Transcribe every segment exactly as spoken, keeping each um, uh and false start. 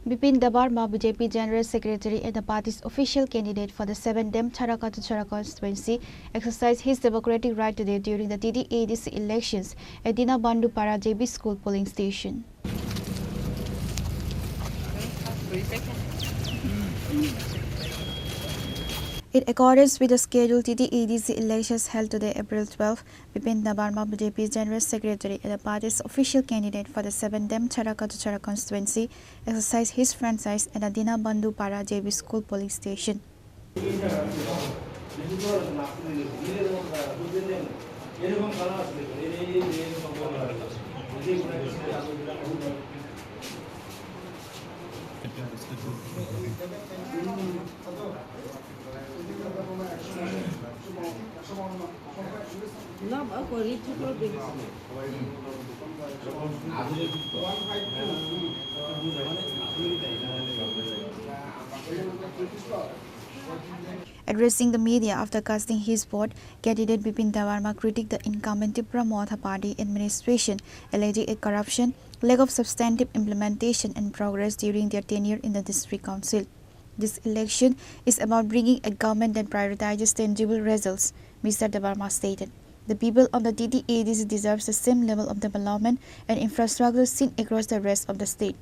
Bipin Debbarma, B J P General Secretary and the party's official candidate for the seven Demchara Katuchara constituency, exercised his democratic right today during the T T A D C elections at Dinabandhu Para J B School polling station. In accordance with the schedule, T T A D C elections held today, April twelve, Bipin Debbarma, B J P General Secretary and the party's official candidate for the seven Demchara Katuchara constituency, exercised his franchise at the Dinabandhu Para J B School polling station. Addressing the media after casting his vote, candidate Bipin Debbarma critiqued the incumbent Tipra Motha Party administration, alleging a corruption, lack of substantive implementation and progress during their tenure in the district council. This election is about bringing a government that prioritizes tangible results, Mister Debbarma stated. The people of the T T A D C deserves the same level of development and infrastructure seen across the rest of the state.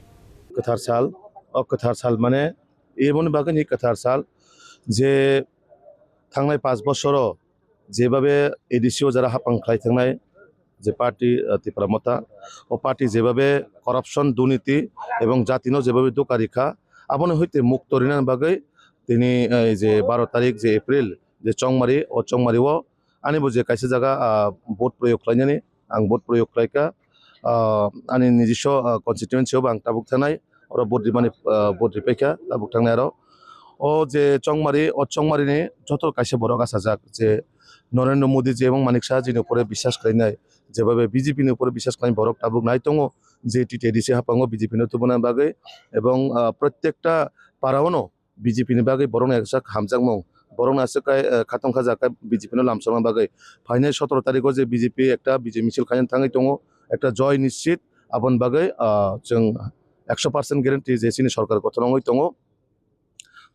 Kwthar sal, o kwthar sal mane, eboni bagwi ni kwthar sal je thangnai panch bosoro jebabe A D C o jara hapang khlai thangnai je party, uh, Tipra Motha, o party jebabe corruption, durniti ebong jatino jebabe doka rikha, aboni hoite mukto rinani bagwi tini, eh, je baro tarik je April je Chongmari, o Chongmari o ani bo je kaisa jaga, ah, vote proyog khlainani, ang vote proyog khlaikha, ah, ani nijiswa, ah, constituency o bo ang tabuk thangnai, oro vote rimani, ah, vote ripaikha tabuk thangnai aro. O je Chongmari, o Chongmari ni joto kaisa borok achajak je Narendra Modi ji ebong Manik Saha ji ni upore biswas khlainai, jebabe B J P ni upore biswas khlainai borok tabuk nai tongo je T T A D C haphango B J P no tubuna bagwi ebong, ah, protekta para o no B J P ni bagwi borokni aswk hamjakmung, borokni aswk kai, eh, khatong khajakkai B J P no lamsokna bagwi. Phainai sotoro tarikh o je B J P ekta bijay misil khaina thangwi tongo, ekta joy nischit, aboni bagwi, ah, chwng ekso percent guarantee je chini sorkar gothon wngwi tongo.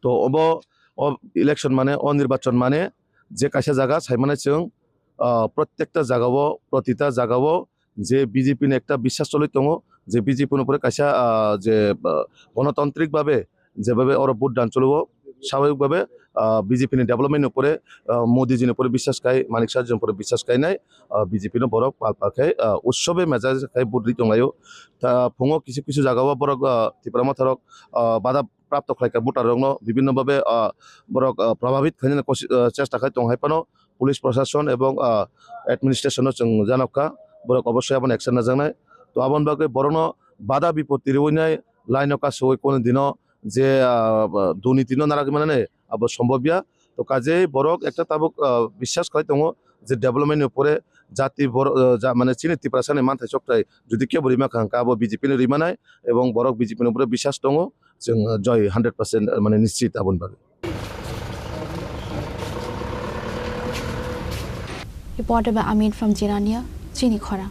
To obo, o election mane, o nirbachon mane je kaisa jaga sai mane chwng, ah, protekta jaga o, protita jaga o je B J P ni ekta biswas choli tongo, je B J P ni upore kaisa, ah, je, ah, gonotantrik babe jebabe oro vote dan choli o, swababik babe, ah, B J P ni development ni upore, ah, Modi ji ni upore biswas kai, Manik Saha ji ni upore biswas kainai, ah, B J P no borok pal pal khai, ah, utsobe mejai khai vote ri tonglaio. Ta phungo kisu kisu jaga o borok, ah, Tipra Motha rok, ah, bada prapto khlaikha voter rokno bibhinno babe, ah, borok, ah, probhabit khainani kosi-, ah, chesta khai tong hai phano police proshashon ebong, ah, administration no chwng janokha, borok obossoi abono action najaknai. To aboni bagwi borokno bada bipoti riwi nai line o kasugwi kunu dino je, ah, durniti no naragwi manani abo sombobya. To kajei borok ekta tabuk, ah, biswas khlai tongo je development ni upore jati bor-, ah, ja-, mane chini Tiprasa ni manthai chokthai jodi kebo rima kha hwnkha abo B J P ni rwi manai ebong borok B J P ni upore biswas tongo. Chwng, ah, joy hundred percent, ah, mane nischit aboni bagwi. Reported by Amin from Jirania, Chini Khorang.